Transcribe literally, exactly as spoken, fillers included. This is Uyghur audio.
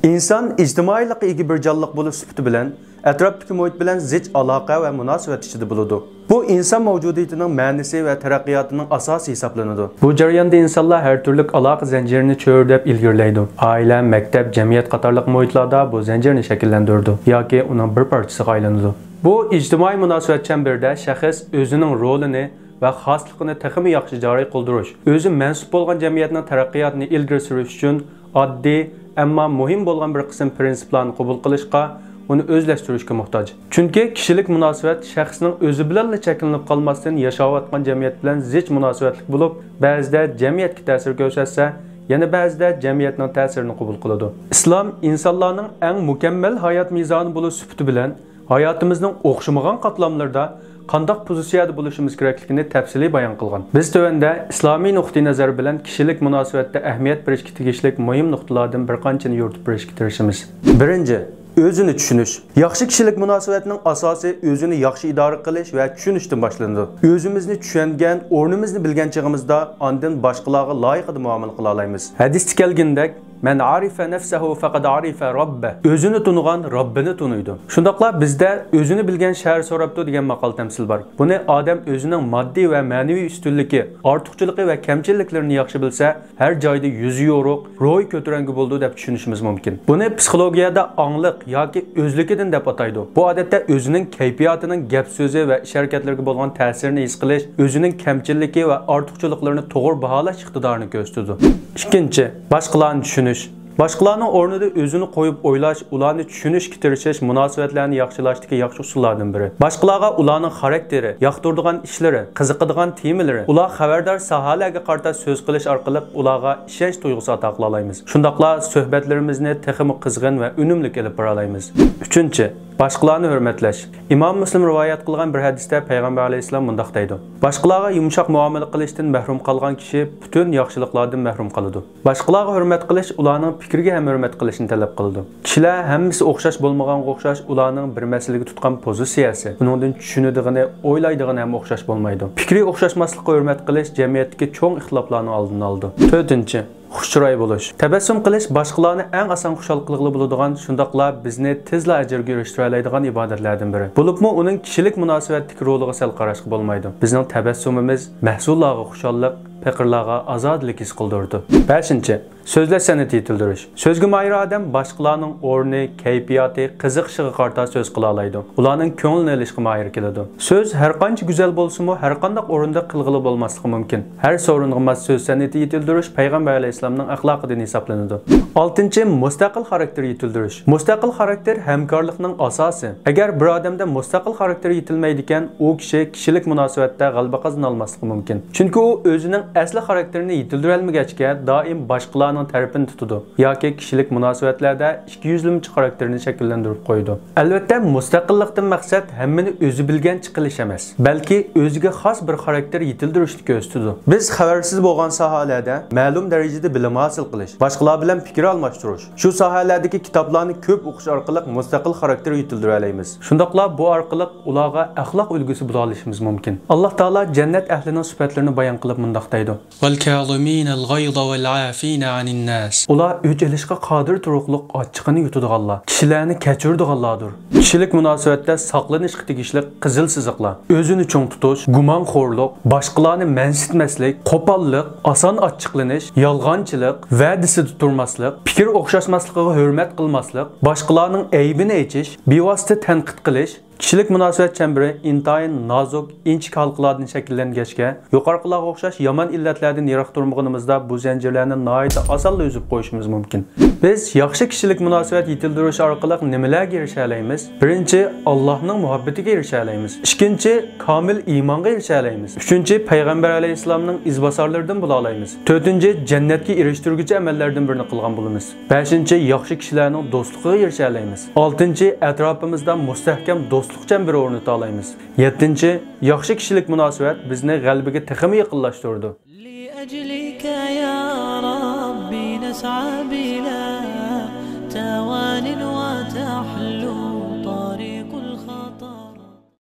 ئىنسان ئىجتىمائىيلىققا ئىگە بىر جانلىق بولۇش سۈپىتى بىلەن ئەتراپتىكى مۇھىت بىلەن زىچ ئالاقە ۋە مۇناسىۋەت ئىچىدە بولىدۇ. بۇ ئىنسان مەۋجۇدىيىتىنىڭ مەنىسى ۋە تەرەققىياتىنىڭ ئاساسى ھېسابلىنىدۇ. بۇ جەرياندا ئىنسانلار ھەر تۈرلۈك ئالاقە زەنجىرىنى چۆرىدەپ ئىلگىرىلەيدۇ. ئائىلە، مەكتەپ، جەمئىيەت قاتارلىق مۇھىتلاردا بۇ زەنجىرنى شەكىللەندۈرىدۇ ياكى ئۇنىڭ بىر پارچىسىغا ئايلىنىدۇ. بۇ ئىجتىمائىي مۇناسىۋەت چەمبىرىدە شەخس ئۆزىنىڭ رولىنى ۋە خاسلىقىنى تېخىمۇ ياخشى جارى قىلدۇرۇش، ئۆزى مەنسۇپ بولغان جەمئىيەتنىڭ تەرەققىياتىنى ئىلگىرى سۈرۈش ئۈچۈن ئاددىي، ئەمما مۇھىم بولغان بىر قىسىم پىرىنسىپلارنى قوبۇل قىلىشقا، ئۇنى ئۆزلەشتۈرۈشكە موھتاج. چۈنكى كىشىلىك مۇناسىۋەت شەخسنىڭ ئۆزى بىلەنلا چەكلىنىپ قالماستىن، ياشاۋاتقان جەمئىيەت بىلەن زىچ مۇناسىۋەتلىك بولۇپ، بەزىدە جەمئىيەتكە تەسىر كۆرسەتسە، يەنە بەزىدە جەمئىيەتنىڭ تەسىرىنى قوبۇل قىلىدۇ. ئىسلام ئىنسانلارنىڭ ئەڭ مۇكەممەل ھايات مىزانى بولۇش سۈپىتى بىلەن، ھاياتىمىزنىڭ ئوخشىمىغان قاتلاملىرىدا قانداق پوزىتسىيەدە بولۇشىمىز كېرەكلىكىنى تەپسىلىي بايان قىلغان. بىز تۆۋەندە ئىسلامىي نۇقتىئىنەزەر بىلەن كىشىلىك مۇناسىۋەتتە ئەھمىيەت بېرىشكە تېگىشلىك مۇھىم نۇقتىلاردا بىر قانچىنى يورۇتۇپ بېرىشكە تىرىشىمىز. بىرىنچى، ئۆزىنى چۈشىنىش. ياخشى كىشىلىك مۇناسىۋەتنىڭ ئاساسى ئۆزىنى ياخشى ئىدارە قىلىش ۋە چۈشىنىشتىن باشلىنىدۇ. ئۆزىمىزنى چۈشەنگەن، ئورنىمىزنى بىلگەن چېغىمىزدا ئاندىن باشقىلارغا لايىقىدا مۇئامىلە قىلالايمىز. ھەدىستە كەلگىنىدەك، مەن ئارىفە نەفسەھۇ فەقەد ئارىفە رەببە. ئۆزىنى تونۇغان رەببىنى تونۇيدۇ. شۇنداقلا بىزدە ئۆزىنى بىلگەن شەھەر سوراپتۇ دېگەن ماقال تەمسىل بار. بۇنى ئادەم ئۆزىنىڭ ماددىي ۋە مەنىۋى ئۈستۈنلۈكى، ئارتۇقچىلىقى ۋە كەمچىلىكلىرىنى ياخشى بىلسە، ھەر جايدا يۈزى يورۇق، روھى كۆتۈرەڭگۈ بولىدۇ دەپ چۈشىنىشىمىز مۇمكىن. بۇنى پسىخولوگىيەدە ئاڭلىق ياكى ئۆزلۈكىدىن دەپ ئاتايدۇ. بۇ ئادەتتە ئۆزىنىڭ كەيپىياتىنىڭ گەپ سۆزى ۋە ئىش ھەرىكەتلىرىگە بولغان تەسىرىنى ھېس قىلىش، ئۆزىنىڭ كەمچىلىكى ۋە ئارتۇقچىلىقلىرىنى توغرا باھالاش ئىقتىدارىنى كۆرسىتىدۇ. ئىككىنچى، باشقىلارنى چۈشىنىش. باشقىلارنىڭ ئورنىدا ئۆزىنى قويۇپ ئويلاش، ئۇلارنى چۈشىنىشكە تىرىشىش مۇناسىۋەتلەرنى ياخشىلاشتىكى ياخشى ئۇسۇللاردىن بىرى. باشقىلارغا ئۇلارنىڭ خاراكتېرى، ياقتۇرىدىغان ئىشلىرى، قىزىقىدىغان تېمىلىرى، ئۇلار خەۋەردار ساھەلەرگە قارىتا سۆز قىلىش ئارقىلىق ئۇلارغا ئىشەنچ تۇيغۇسى ئاتا قىلالايمىز. شۇنداقلا سۆھبەتلىرىمىزنى تېخىمۇ قىزغىن ۋە ئۈنۈملۈك ئېلىپ بارالايمىز. ئۈچىنچى، باشقىلارنى ھۆرمەتلەش. ئىمام مۇسلىم رىۋايەت قىلغان بىر ھەدىستە پەيغەمبەر ئەلەيھىسسالام مۇنداق دەيدۇ: باشقىلارغا يۇمشاق مۇئامىلە قىلىشتىن مەھرۇم قالغان كىشى پۈتۈن ياخشىلىقلاردىن مەھرۇم قالىدۇ. باشقىلارغا ھۆرمەت قىلىش ئۇلارنىڭ پىكرىگە ھەم ھۆرمەت قىلىشنى تەلەپ قىلىدۇ. كىشىلەر ھەممىسى ئوخشاش بولمىغانغا ئوخشاش، ئۇلارنىڭ بىر مەسىلىگە تۇتقان پوزىتسىيەسى، ئۇنىڭدىن چۈشىنىدىغىنى، ئويلايدىغىنى ھەم ئوخشاش بولمايدۇ. پىكرى ئوخشاشماسلىققا ھۆرمەت قىلىش جەمئىيەتتىكى چوڭ ئىختىلاپلارنىڭ ئالدىنى ئالىدۇ. تۆتىنچى، خۇش چىراي بولۇش. تەبەسسۇم قىلىش باشقىلارنى ئەڭ ئاسان خۇشال قىلغىلى بولىدىغان، شۇنداقلا بىزنى تېزلا ئەجىرگە ئېرىشتۈرەلەيدىغان ئىبادەتلەردىن بىرى. بولۇپمۇ ئۇنىڭ كىشىلىك مۇناسىۋەتتىكى رولىغا سەل قاراشقا بولمايدۇ. بىزنىڭ تەبەسسۇمىمىز مەھسۇللارغا خۇشاللىق، پېقىرلارغا ئازادىلىك ھېس قىلدۇرىدۇ. بەشىنچى، سۆزلەش سەنئىتى يېتىلدۈرۈش. سۆزگە ماھىر ئادەم باشقىلارنىڭ ئورنى، كەيپىياتى، قىزىقىشىغا قارىتا سۆز قىلالايدۇ. ئۇلارنىڭ كۆڭلىنى ئېلىشقا ماھىر كېلىدۇ. سۆز ھەرقانچە گۈزەل بولسىمۇ، ھەرقانداق ئورۇندا قىلغىلى بولماسلىقى مۇمكىن. ھەر سورۇنغا ماس سۆز سەنئىتى يېتىلدۈرۈش پەيغەمبەر ئەلەيھىسسالامنىڭ ئەخلاقىدىن ھېسابلىنىدۇ. ئالتىنچى، مۇستەقىل خاراكتېر يېتىلدۈرۈش. مۇستەقىل خاراكتېر ھەمكارلىقنىڭ ئاساسى. ئەگەر بىر ئادەمدە مۇستەقىل خاراكتېر يېتىلمەيدىكەن، ئۇ كىشى كىشىلىك مۇناسىۋەتتە غەلىبە قازىنالماسلىقى مۇمكىن. چۈنكى ئۇ ئۆزىنىڭ ئەسلى خاراكتېرىنى يېتىلدۈرەلمىگەچكە، دائىم باشقىلارنىڭ تەرىپىنى تۇتىدۇ ياكى كىشىلىك مۇناسىۋەتلەردە ئىككى يۈزلىمىچى خاراكتېرىنى شەكىللەندۈرۈپ قويىدۇ. ئەلۋەتتە، مۇستەقىللىقتىن مەقسەت ھەممىنى ئۆزى بىلگەنچە قىلىش ئەمەس، بەلكى ئۆزىگە خاس بىر خاراكتېر يېتىلدۈرۈشنى كۆرسىتىدۇ. بىز خەۋەرسىز بولغان ساھەلەردە مەلۇم دەرىجىدە بىلىم ھاسىل قىلىش، باشقىلار بىلەن پىكىر ئالماشتۇرۇش، شۇ ساھەلەردىكى كىتابلارنى كۆپ ئوقۇش ئارقىلىق مۇستەقىل خاراكتېر يېتىلدۈرەلەيمىز. شۇنداقلا بۇ ئارقىلىق ئۇلارغا ئەخلاق ئۈلگىسى بولالىشىمىز مۇمكىن. ئاللا تائالا جەننەت ئەھلىنىڭ سۈپەتلىرىنى بايان قىلىپ مۇنداق دەيدۇ: والكاظمين الغيظ والعافين عن الناس. ئۇلار ئۆچ ئېلىشقا قادىر تۇرۇقلۇق ئاچچىقىنى يۇتىدىغانلار، كىشىلەرنى كەچۈرىدىغانلاردۇر. كىشىلىك مۇناسىۋەتتە ساقلىنىشقا تېگىشلىك قىزىل سىزىقلار: ئۆزىنى چوڭ تۇتۇش، گۇمانخورلۇق، باشقىلارنى مەنسىتمەسلىك، قوپاللىق، ئاسان ئاچچىقلىنىش، يالغانچىلىق، ۋەدىسىدە تۇرماسلىق، پىكىر ئوخشاشماسلىقىغا ھۆرمەت قىلماسلىق، باشقىلارنىڭ ئەيىبىنى ئېچىش، بىۋاسىتە تەنقىد قىلىش، كىشىلىك مۇناسىۋەت چەمبىرى ئىنتايىن نازۇك، ئىنچىكە ھالقىلاردىن شەكىللەنگەچكە، يۇقىرىقىلارغا ئوخشاش يامان ئىللەتلەردىن يىراق تۇرمىغىنىمىزدا بۇ زەنجىرلەرنى ناھايىتى ئاسانلا ئۈزۈپ قويۇشىمىز مۇمكىن. بىز ياخشى كىشىلىك مۇناسىۋەت يېتىلدۈرۈش ئارقىلىق نېمىلەرگە ئېرىشەلەيمىز؟ بىرىنچى، ئاللاھنىڭ مۇھەببىتىگە ئېرىشەلەيمىز. ئىككىنچى، كامىل ئىمانغا ئېرىشەلەيمىز. ئۈچىنچى، پەيغەمبەر ئەلەيھىسسالامنىڭ ئىزباسارلىرىدىن بولالايمىز. تۆتىنچى، جەننەتكە ئېرىشتۈرگۈچى ئەمەللەردىن بىرىنى قىلغان بولىمىز. بەشىنچى، ياخشى كىشىلەرنىڭ دوستلۇقىغا ئېرىشەلەيمىز. ئالتىنچى، ئەتراپىمىزدا مۇستەھكەم دوستلۇق چەمبىرى ئورنىتالايمىز. يەتتىنچى، ياخشى كىشىلىك مۇناسىۋەت بىزنى غەلىبىگە تېخىمۇ يېقىنلاشتۇرىدۇ. لأجلك يا ربي نسعى بلا